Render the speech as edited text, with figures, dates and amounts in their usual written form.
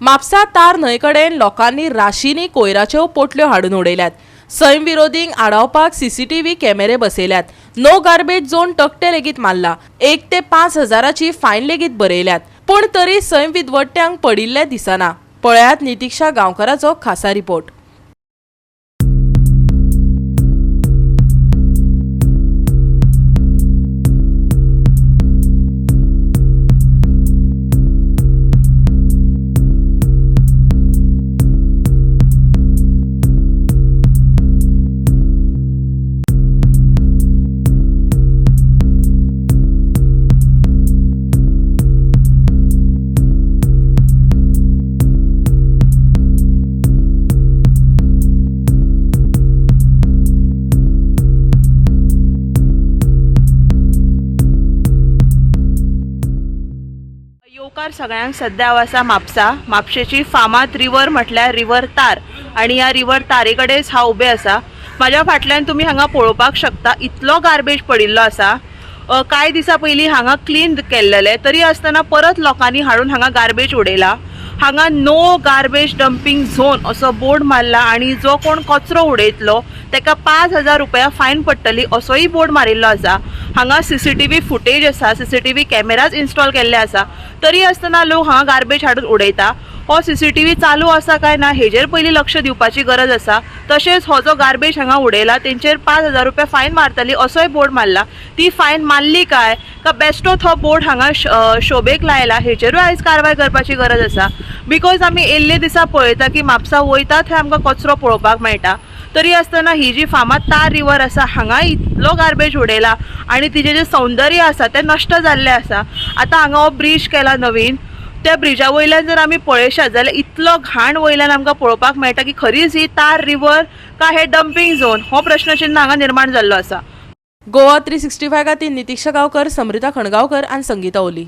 म्हापसा तार न्हंय कडेन लोकांनी राशींनी कोयराच्यो पोटल्यो हाडून उडयल्यात. सैम विरोधींक आडावपाक सीसीटीव्ही कॅमेरे बसयल्यात. नो गार्बेज झोन तकटे लेगीत मारला. 1 ते 5 हजाराची फायन लेगीत बरयल्यात, पूण तरी सैम विद्वट्ट्यांक पडिल्लें दिसना. पळयात नितिक्षा गांवकाराचो खासा रिपोर्ट. येवकार सगळ्यांक. सद्या हांव आसा म्हापसा. म्हापशेची फामाद रिवर म्हटल्यार रिवर तार आनी ह्या रिवर तारे कडेच हांव उबें आसा. म्हाज्या फाटल्यान तुमी हांगा पळोवपाक शकता, इतलो गार्बेज पडिल्लो आसा. कांय दिसां पयलीं हांगा क्लीन केल्लेलें, तरी आसतना परत लोकांनी हाडून हांगा गार्बेज उडयला. हांगा नो गार्बेज डंपींग झोन असो बोर्ड मारला आनी जो कोण कचरो उडयतलो ताका 5,000 रुपया फायन पडटली असोय बोर्ड मारिल्लो आसा. हांगा सीसीटीव्ही फुटेज आसा, सीसीटीव्ही कॅमेराज इन्स्टॉल केल्ले आसा, तरी आसतना लोक हांगा गार्बेज हाडून उडयता. हो सीसीटीव्ही चालू आसा काय ना हेजेर पयलीं लक्ष दिवपाची गरज आसा. तशेंच हो जो गार्बेज हांगा उडयला तेंचेर 5,000 रुपया फायन मारतली असोय बोर्ड मारला. ती फायन मारली काय का बेस्टोच हो बोर्ड हांगा शोबेक लायला हेचेरूय आयज कारवाय करपाची गरज आसा. Because आमी येयल्ले दिसा पळयता की म्हापसा वयता थंय आमकां कचरो पळोवपाक मेळटा, तरी आसतना ही जी फामाद तार रिवर आसा हांगा इतलो गार्बेज उडयला आनी तिजें जें सौंदर्य आसा तें नश्ट जाल्लें आसा. आतां हांगा हो ब्रीज केला नवीन, त्या ब्रिजा वयल्यान जर आमी पळयशात जाल्यार इतलो घाण वयल्यान आमकां पळोवपाक मेळटा की खरीच ही तार रिवर काय हे डंपींग झोन हो प्रश्नचिन्ह हांगा निर्माण जाल्लो आसा. गोवा 365 खातीर नितिक्षा गांवकर, समृता खणगांवकर आनी संगीता ओली.